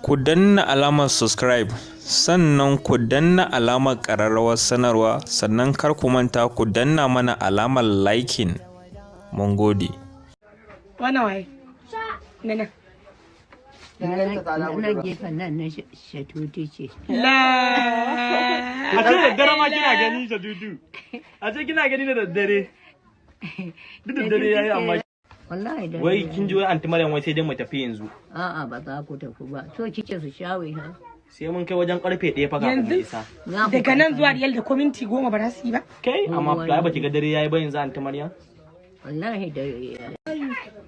Ku danna alamar subscribe, sannan ku danna alamar ƙararrawar sanarwa, sannan kar ku manta ku danna mana alamar liking. Mun gode. Wannan waye? Nana. Nan gefen nan na Shatutu ce. La. A ce da daddare ma kina gani, Shatutu. A ce kina gani da daddare. Duk da dare yayi amma. Wallahi da Wai kin ji wai Anti Maryam wai sai dai mu tafi yanzu. A'a, ba za ku tafi ba. So kike su shawe ha? Sai mun kai wajen karfe 1 fa kafin mu Yanzu? isa. Za ku Daga nan karɓa. zuwa Riyal da ko minti 10 ba za su yi ba. Kai, amma ai ba ki ga dare yayi ba yanzu, Anti Maryam? Wallahi da yayi.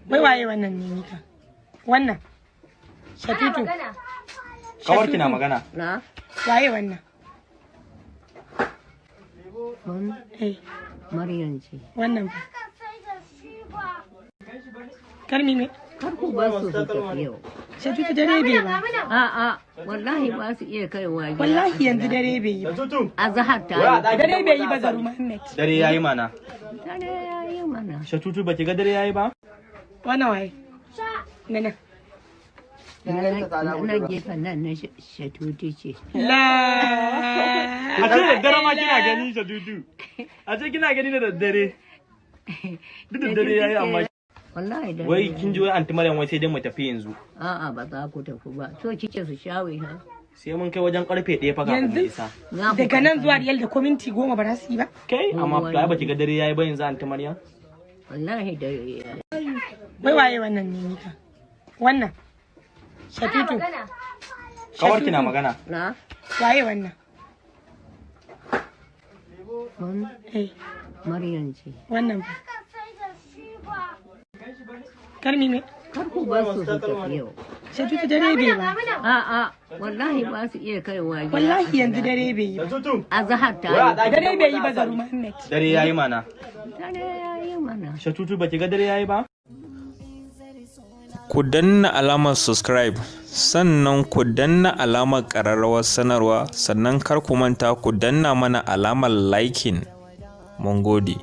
Wai waye wannan ne nika? Wannan. Shatutu. Kawar kina magana. Na? Waye wannan? Wannan Eh, Maryam ce. wannan ba. Karmi me? Kar ku bar su su tafi yau. Shatutu, dare bai ba. A'a, wallahi ba su iya kaiwa gida. Wallahi yanzu dare bai yi ba. Shatutu. Azahar ta yi. Dare bai yi ba, Zaru Muhammad. Dare yayi mana. Dare yayi mana. Shatutu, ba ki ga dare yayi ba? Wannan waye? Nana. Nan gefen nan na Shatutu ce. La. A ce da daddare ma kina gani, Shatutu. A ce kina gani da daddare. Duk da dare yayi amma. Wallahi da Wai kin ji wai Anti Maryam wai sai dai mu tafi yanzu. A'a, ba za ku tafi ba. So kike su shawe ha? Sai mun kai wajen karfe 1 fa kafin mu Yanzu? isa. Za ku Daga nan karɓa. zuwa Riyal da ko minti 10 ba za su yi ba. Kai, amma ai ba ki ga dare yayi ba yanzu, Anti Maryam? Wallahi da yayi. Wai waye wannan ne nika? Wannan. Shatutu. Kawar kina magana. Na? Waye wannan? Wannan Eh, Maryam ce. wannan ba. Karmi me? Kar ku bar su su tafi yau. Shatutu, dare bai ba. A'a, wallahi ba su iya kaiwa gida. Wallahi yanzu dare bai yi ba. Shatutu. Azahar ta yi. Dare bai yi ba, Zaru Muhammad. Dare yayi mana. Dare yayi mana. Shatutu, ba ki ga dare yayi ba? Ku danna alamar subscribe, sannan ku danna alamar ƙararrawar sanarwa, sannan kar ku manta ku danna mana alamar liking. Mun gode.